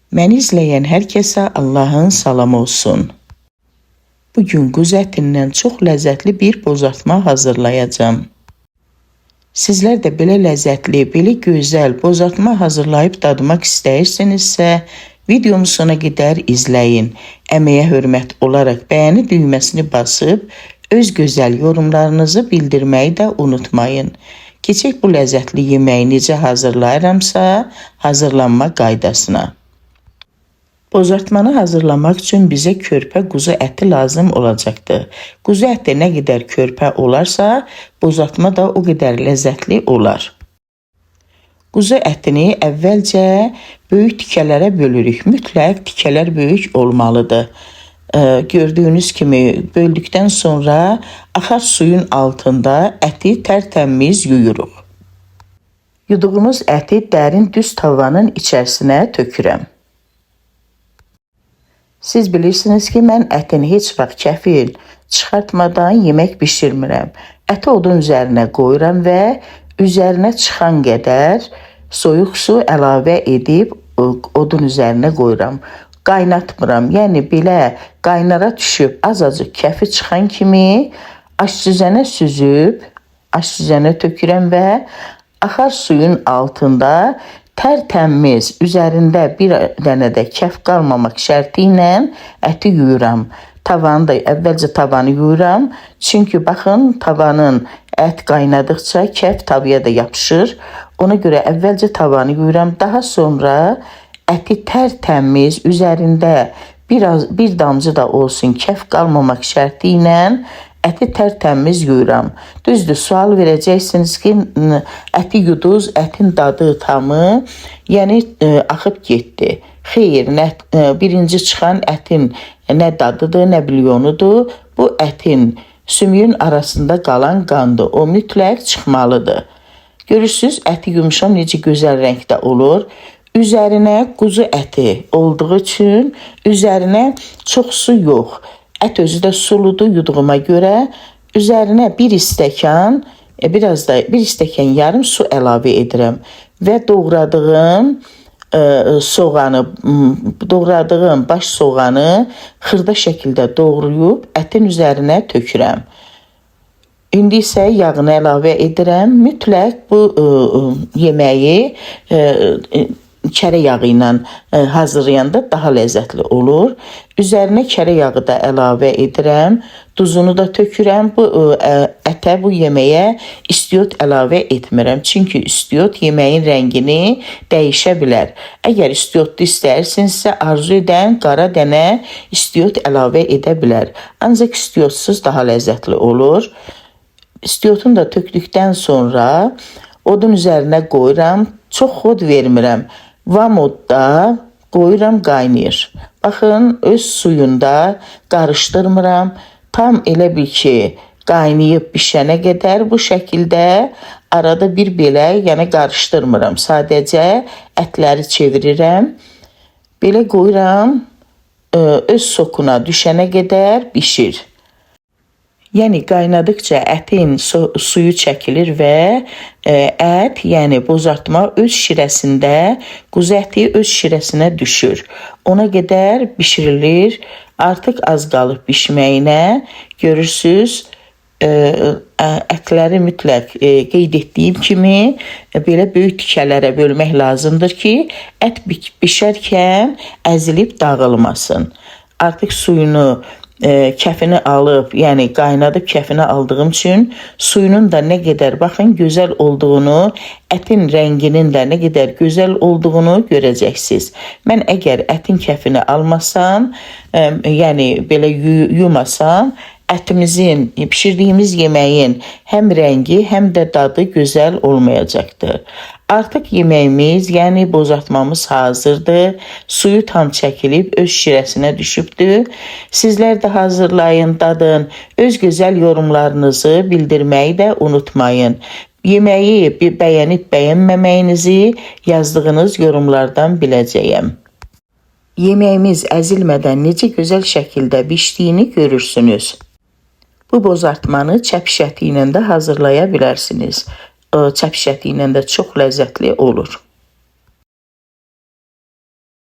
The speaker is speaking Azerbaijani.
Məni izləyən hər kəsə Allahın salamı olsun. Bugün quzu ətindən çox ləzzətli bir bozartma hazırlayacağam. Sizlər də belə ləzzətli, belə gözəl bozartma hazırlayıb dadmaq istəyirsinizsə, videomu sona qədər izləyin. Əməyə hörmət olaraq bəyəni düyməsini basıb öz gözəl yorumlarınızı bildirməyi də unutmayın. Keçək bu ləzzətli yeməyi necə hazırlayıramsa, hazırlanma qaydasına. Bozartmanı hazırlamaq üçün bizə körpə quzu əti lazım olacaqdır. Quzu əti nə qədər körpə olarsa, bozartma da o qədər ləzzətli olar. Quzu ətini əvvəlcə böyük tikələrə bölürük. Mütləq tikələr böyük olmalıdır. Gördüyünüz kimi böldükdən sonra axar suyun altında əti tərtəmiz yuyuruq. Yuduğumuz əti dərin düz tavanın içərisinə tökürəm. Siz bilirsiniz ki, mən ətin heç vaxt kəfil çıxartmadan yemək bişirmirəm. Əti odun üzərinə qoyuram və üzərinə çıxan qədər soyuq su əlavə edib odun üzərinə qoyuram. Qaynatmıram. Yəni belə qaynara düşüb azacıq kəfi çıxan kimi aşsüzənə süzüb, aşsüzənə tökürəm və axar suyun altında tərtəmiz, üzərində bir dənə də kəf qalmamaq şərti ilə əti yuyuram. Tavanı da əvvəlcə tavanı yuyuram. Çünki baxın, tavanın ət qaynadıqca kəf tavaya da yapışır. Ona görə əvvəlcə tavanı yuyuram. Daha sonra əti tərtəmiz, üzərində biraz bir damcı da olsun kəf qalmamaq şərti ilə əti tərtəmiz yuyuram. Düzdür, sual verəcəksiniz ki, əti yuduz, ətin dadı tamı, yəni axıb getdi. Xeyr, nə birinci çıxan ətin nə dadıdır, nə bilyonudur. Bu ətin sümüyün arasında qalan qandır. O mütləq çıxmalıdır. Görürsüz, əti yumuşam necə gözəl rəngdə olur. Üzərinə quzu əti olduğu üçün üzərinə çox su yox. Ət özü də suludur yuduğuma görə. Üzərinə bir stəkan, biraz da bir stəkan yarım su əlavə edirəm və doğradığım soğanı, doğradığım baş soğanı xırda şəkildə doğrayıb ətin üzərinə tökürəm. İndi isə yağını əlavə edirəm. Mütləq bu yeməyi kərə yağı ilə hazırlayanda daha ləzzətli olur. Üzərinə kərə yağı da əlavə edirəm. Duzunu da tökürəm. Bu ətə, bu yeməyə istiot əlavə etmirəm. Çünki istiot yeməyin rəngini dəyişə bilər. Əgər istiotlu istəyirsinizsə, arzu edən qara dənə istiot əlavə edə bilər. Ancaq istiotsuz daha ləzzətli olur. İstiotunu da tökdükdən sonra odun üzərinə qoyuram. Çox xod vermirəm. Vamodda qoyuram, qaynayır. Baxın, öz suyunda qarışdırmıram. Tam elə bil ki, qaynayıb bişənə qədər bu şəkildə arada bir belə, yəni qarışdırmıram. Sadəcə ətləri çevirirəm. Belə qoyuram, öz sokuna düşənə qədər bişir. Yəni qaynadıqca ətin suyu çəkilir və ət, yəni bozartma öz şirəsində, quzu əti öz şirəsinə düşür. Ona qədər bişirilir. Artıq az qalıb bişməyinə. Görürsüz, ətləri mütləq qeyd etdiyim kimi belə böyük tikələrə bölmək lazımdır ki, ət bişərkən əzilib dağılmasın. Artıq suyunu kəfini alıb, yəni qaynadıb kəfini aldığım üçün suyunun da nə qədər baxın gözəl olduğunu, ətin rənginin də nə qədər gözəl olduğunu görəcəksiniz. Mən əgər ətin kəfini almasam, yəni belə yumasam, ətimizin, bişirdiyimiz yeməyin həm rəngi, həm də dadı gözəl olmayacaqdır. Artıq yeməyimiz, yəni bozartmamız hazırdır. Suyu tam çəkilib öz şirəsinə düşübdür. Sizlər də hazırlayın, dadın. Öz gözəl yorumlarınızı bildirməyi də unutmayın. Yeməyi bəyənib bəyənməməyinizi yazdığınız yorumlardan biləcəyəm. Yeməyimiz əzilmədən necə gözəl şəkildə bişdiyini görürsünüz. Bu bozartmanı çəpiş əti ilə də hazırlaya bilərsiniz. Çəpiş əti ilə də çox ləzzətli olur.